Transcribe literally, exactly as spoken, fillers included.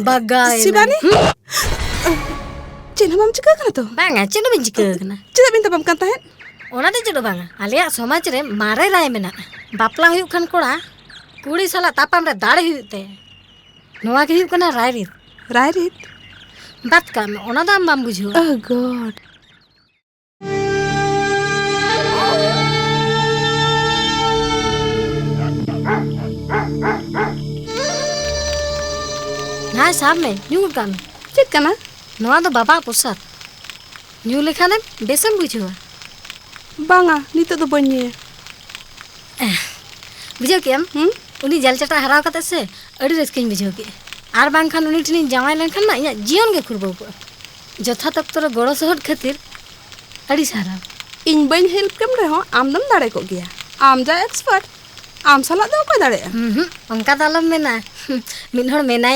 ᱵᱟᱜᱟᱭ ᱢᱮ᱾ ᱥᱤᱵᱟᱱᱤ? ᱪᱮᱫ ᱦᱚᱸ ᱵᱟᱢ ᱪᱤᱠᱟᱹ ᱠᱟᱱᱟ ᱛᱚ? ᱵᱟᱝᱟ, ᱪᱮᱫ ᱦᱚᱸ ᱵᱟᱹᱧ ᱪᱤᱠᱟᱹ ᱠᱟᱱᱟ᱾ ᱪᱮᱫᱟᱜ ᱵᱤᱱ ᱛᱟᱯᱟᱢ ᱠᱟᱱ ᱛᱟᱦᱮᱸᱫ? ᱚᱱᱟ ᱫᱚ ᱪᱮᱫ ᱦᱚᱸ ᱵᱟᱝᱟ, ᱟᱞᱮᱭᱟᱜ ᱥᱚᱢᱟᱡᱽ ᱨᱮ ᱢᱟᱨᱮ ᱨᱟᱭ ᱢᱮᱱᱟᱜᱼᱟ, ᱵᱟᱯᱞᱟ ᱦᱩᱭᱩᱜ ᱠᱷᱟᱱ ᱠᱚᱲᱟ ᱠᱩᱲᱤ ᱥᱟᱞᱟᱜ ᱛᱟᱯᱟᱢ ᱨᱮ ᱫᱟᱲᱮ ᱦᱩᱭᱩᱜ ᱛᱟᱭᱟ᱾ ᱱᱚᱣᱟ ᱜᱮ ᱦᱩᱭᱩᱜ ᱠᱟᱱᱟ ᱨᱟᱭᱨᱤᱛ᱾ ᱨᱟᱭᱨᱤᱛ? ᱵᱟᱫ ᱠᱟᱜ ᱢᱮ, ᱚᱱᱟ ᱫᱚ ᱟᱢ ᱵᱟᱢ ᱵᱩᱡᱷᱟᱹᱣᱟ᱾ Oh God. ᱦᱮᱸ, ᱥᱟᱵ ᱢᱮ, ᱧᱩ ᱜᱚᱫ ᱠᱟᱜ ᱢᱮ᱾ ᱪᱮᱫ ᱠᱟᱱᱟ? ᱱᱚᱣᱟ ᱫᱚ ᱵᱟᱵᱟᱣᱟᱜ ᱯᱨᱚᱥᱟᱫ᱾ ᱧᱩ ᱞᱮᱠᱷᱟᱱᱮᱢ ᱵᱮᱥᱮᱢ ᱵᱩᱡᱷᱟᱹᱣᱟ᱾ ᱵᱟᱝᱟ, ᱱᱤᱛᱚᱜ ᱫᱚ ᱵᱟᱹᱧ ᱧᱩᱭᱟ᱾ ᱵᱩᱡᱷᱟᱹᱣ ᱠᱮᱜᱼᱟᱢ? ᱦᱩᱸ? ᱩᱱᱤ ᱡᱟᱞ ᱪᱟᱴᱟ ᱦᱟᱨᱟᱣ ᱠᱟᱛᱮ ᱥᱮ ᱟᱹᱰᱤ ᱨᱟᱹᱥᱠᱟᱹᱧ ᱵᱩᱡᱷᱟᱹᱣ ᱠᱮᱜᱼᱟ᱾ ᱟᱨ ᱵᱟᱝᱠᱷᱟᱱ ᱩᱱᱤ ᱴᱷᱮᱱᱤᱧ ᱡᱟᱶᱟᱭ ᱞᱮᱱᱠᱷᱟᱱ ᱢᱟ ᱤᱧᱟᱹᱜ ᱡᱤᱭᱚᱱ ᱜᱮ ᱠᱷᱩᱨᱵᱟᱹᱣ ᱠᱚᱜᱼᱟ᱾ ᱡᱚᱛᱷᱟᱛ ᱚᱠᱛᱚ ᱨᱮ ᱜᱚᱲᱚ ᱥᱚᱦᱚᱫ ᱠᱷᱟᱹᱛᱤᱨ ᱟᱹᱰᱤ ᱥᱟᱨᱦᱟᱣ᱾ ᱤᱧ ᱵᱟᱹᱧ help ᱠᱮᱢ ᱨᱮᱦᱚᱸ ᱟᱢ ᱫᱚᱢ ᱫᱟᱲᱮ ᱠᱚᱜ ᱜᱮᱭᱟ᱾ ᱟᱢ ᱡᱟ expert, ᱟᱢ ᱥᱟᱞᱟᱜ ᱫᱚ ᱚᱠᱚᱭ ᱫᱟᱲᱮᱭᱟᱜᱼᱟ? ᱦᱩᱸ ᱦᱩᱸ, ᱚᱱᱠᱟ ᱫᱚ ᱟᱞᱚᱢ ᱢᱮᱱᱟ᱾ ᱢᱤᱫ ᱦᱚᱲ ᱢᱮᱱᱟᱭᱟ᱾